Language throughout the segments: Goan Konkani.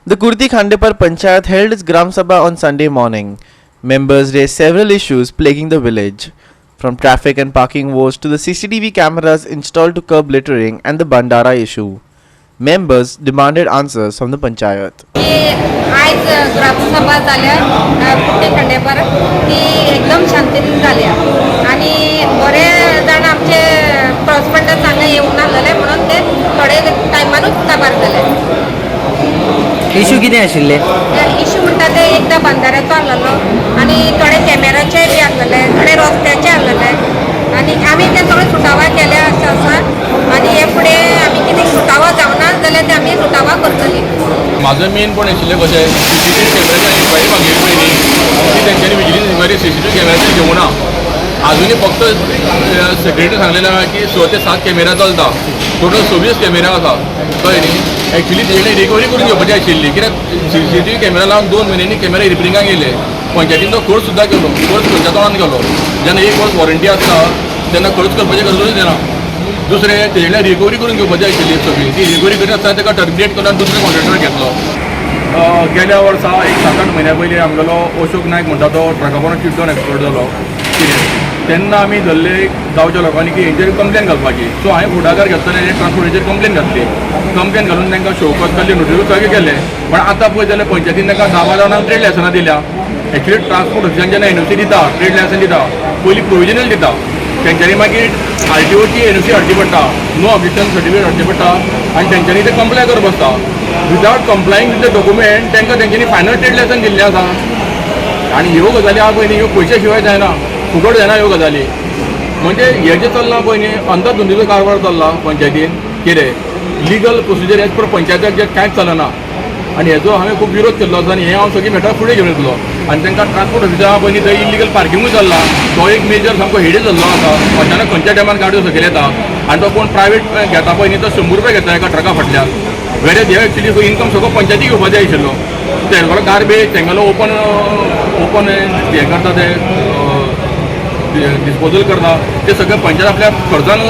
The Curdi Khandepar Panchayat held its Gram Sabha on Sunday morning. Members raised several issues plaguing the village, from traffic and parking woes to the CCTV cameras installed to curb littering and the Bandara issue. Members demanded answers from the Panchayat. की आयज ग्रामसभा जाल्या कुर्टी खांडेपार, ती एकदम शांतीन जाल्या आनी बरे जाण आमचे ट्रस्ट हांगा येवंक नासलेले म्हणून ते थोडे टायमानूच काबार जाले. इशू कितें आशिल्ले? इशू म्हणटा ते एकदां बांदाऱ्याचो आसलेलो आनी थोडे कॅमेराचे बी आसलेले, थोडे रस्त्याचे आसलेले आनी आमी ते सगळे सुटावा केले अशें आसा आनी हे फुडें आमी कितें सुटावा जावना जाल्यार ते आमी सुटावा करतली. म्हाजो मेन पॉयंट आशिल्लें कशें, सीसीटीव्ही कॅमेराची इन्क्वायरी मागयली पयलीं, ती तेंच्यांनी विजिलन्स इन्क्वायरी सीसीटीव्ही कॅमेराचेर घेवना आजुनूय. फक्त सेक्रेटरी सांगलेलें आहा की 6 ते 7 कॅमेरा चलता, टोटल 26 कॅमेरा आसा, कळ्ळें न्ही? एक्चुली तेजे कडेन रिकवरी करून घेवपाची आशिल्ली, कित्याक सीसीटीव्ही कॅमेरा लावन 2 म्हयन्यांनी कॅमेरा रिपेरिंगाक येयले. पंचायतीन तो खर्च सुद्दां केलो. खर्च खंयच्या तोंडान केलो? जेन्ना एक वर्स वॉरंटी आसता तेन्ना खर्च करपाची गरजूच येना. दुसरें, तेजे कडल्यान रिकवरी करून घेवपाची आशिल्ली सगळी. ती रिकवरी करिनासतना ताका टर्मिनेट करून दुसरे कॉन्ट्रॅक्टर घेतलो. गेल्या वर्सा एक 7-8 म्हयन्या पयलीं आमगेलो अशोक नायक म्हणटा तो ट्रका पोंदा चिड्डोन एक्सपायर जालो. कितें तेन्ना आमी धरले गांवच्या लोकांनी की हेंचेर कंप्लेन घालपाची. सो हांवें फुडाकार घेतलो आनी ट्रान्सपोर्टाचेर कंप्लेन घातली. कंप्लेन घालून तांकां शोकॉज काडली, नोटिसूय सगळें केलें. पण आतां पळय जाल्यार पंचायतीन तांकां 10-12 जाणांक ट्रेड लायसनां दिल्या. एक्चुली ट्रान्सपोर्ट ऑफिसान जेन्ना एनओसी दिता, ट्रेड लायसन दिता, पयलीं प्रोविजनल दिता. तेंच्यांनी मागीर आरटीओची एनओसी हाडची पडटा, नो ऑब्जेक्शन सर्टिफिकेट हाडचें पडटा आनी तेंच्यांनी ते कंप्लाय करप आसता. Without complying with the document तांकां तेंच्यांनी फायनल ट्रेड लायसन दिल्लें आसा. आनी ह्यो गजाली आहा पळय न्ही, ह्यो पयशे शिवाय जायना, फुकट जायना ह्यो गजाली. म्हणजे हे जें चल्लां पळय न्ही, अंधाधुंदीचो कारभार चल्ला पंचायतीन. कितें लिगल प्रोसिजर एज पर पंचायतीक जे कांयच चलना आनी हेजो हांवें खूब विरोध केल्लो आसा आनी हें हांव सगळीं मॅटर फुडें घेवन येतलो. आनी तांकां ट्रान्सपोर्ट ऑफिसर आहा पळय न्ही, थंय इलिगल पार्किंगूय चल्लां. तो एक मेजर सामको हेडे जाल्लो आसा. अचानक खंयच्या टायमार गाडयो सकयल येता आनी तो कोण प्रायवेट घेता पळय न्ही, तो 100 रुपया घेता एका ट्रका फाटल्यान. वेरे हे एक्चुली इन्कम सगळो पंचायती घेवपा जाय आशिल्लो. तेंगेलो गार्बेज, तेंगेलो ओपन ओपन हें करता, ते डिस्पोजल करता, ते सगळें पंचायत आपल्या खर्चान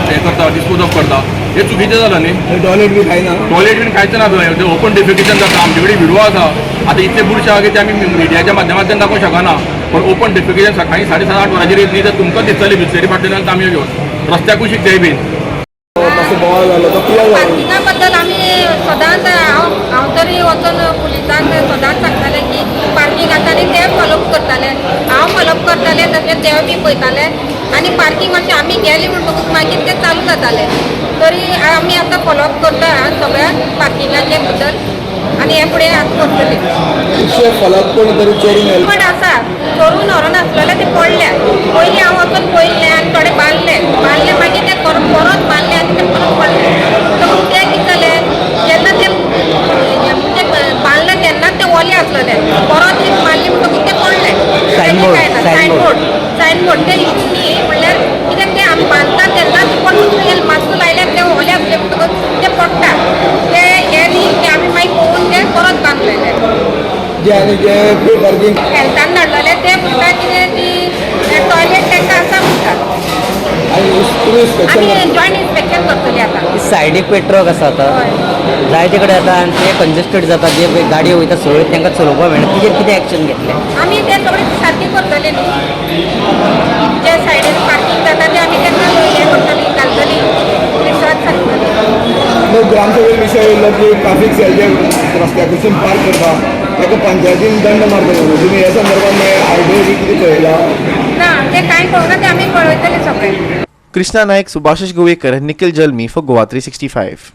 हें करता, डिस्पोज ऑफ करता. हें चुकीचें जालां न्ही? टॉयलेट बी खायना. टॉयलेट बीन कांयच ना थंय. ते ओपन डेफिकेशन जाता. आमचे कडेन व्हिडिओ आसा. आतां इतले बुरशे आहा की ते आमी मिडियाच्या माध्यमांतल्यान दाखोवंक शकना, पण ओपन डेफिकेशन सकाळी 7:30-8 वरांचेर येत न्ही तर तुमकां दिसतलें बिसलेरी फाटल्यान तांबयो घेवन रस्त्या कुशीक तेय बीन. मातसो बोवाळ जालो तो कित्याक जालो? पार्किंगा बद्दल आमी सदांच, हांव तरी वचून पुलिसांक सदांच सांगतालें की पार्किंग आसा आनी ते फॉलोअप करताले. हांव फॉलोअप करतालें, तशें ते बी पळयताले आनी पार्किंग मातशें आमी गेले म्हणटकूच मागीर ते चालू जाताले. तरी आमी आतां फॉलोअप करता सगळ्या पार्किंगाचे बद्दल आनी हे फुडें आतां करतले. खुबशे फलक कोण तरी चोरून व्हेले. पण आसा, चोरून व्हरनासलेले, ते पडल्या. पयलीं हांव वचून पळयल्लें आनी थोडे बांदले बांदले, मागीर ते परत परत बांदले आनी ते परत पडले. तर ते कितें जालें, जेन्ना ते म्हणजे बांदले तेन्ना ते ओले आसलेले, परत एक मारली म्हणटकूच ते पडले. Signboard, काय ना. signboard. Signboard, signboard ते इशू न्ही. म्हणल्यार कित्याक ते आमी बांदतात तेन्नाच कोण दुसरे मातसो लायल्यार ते ओले आसले म्हणटकूच ते पडटा. ते हे न्ही ते आमी मागीर पळोवन ते परत बांदलेले. जे आनी जे पे पार्किंग. हेल्थान धाडलेले, ते म्हणटा कितें ती टॉयलेट तांकां आसा म्हणटा. आनी तुम्ही इन्स्पेक्शन आमी जॉयंट इन्स्पेक्शन करतली आतां. सायडीक पे ट्रक आसा आतां जायते कडेन जाता आनी ते कंजेस्टेड जाता. जे पळय गाडयो वयता सरळ, तांकां चलोवपाक मेळना. तेजेर कितें एक्शन घेतलें? आमी ते सगळे सारके करतले न्हू. जे सायडीन पार्किंग जाता ते आमी तांकां हें करतली, घालतली, पुलिसांक सांगतली. ग्रामसभेत विशय येयलो की ट्राफीक सेल जे रस्त्या कुशीन पार्क करता ताका पंचायतीन दंड मारता म्हणून. तुमी ह्या संदर्भात मागीर आरटीओ बी कितें पळयला? ना, ते कांय कळना. ते आमी कळयतले सगळे. Krishna Naik, Subhashish Govekar and Nikhil Jalmi for Goa 365.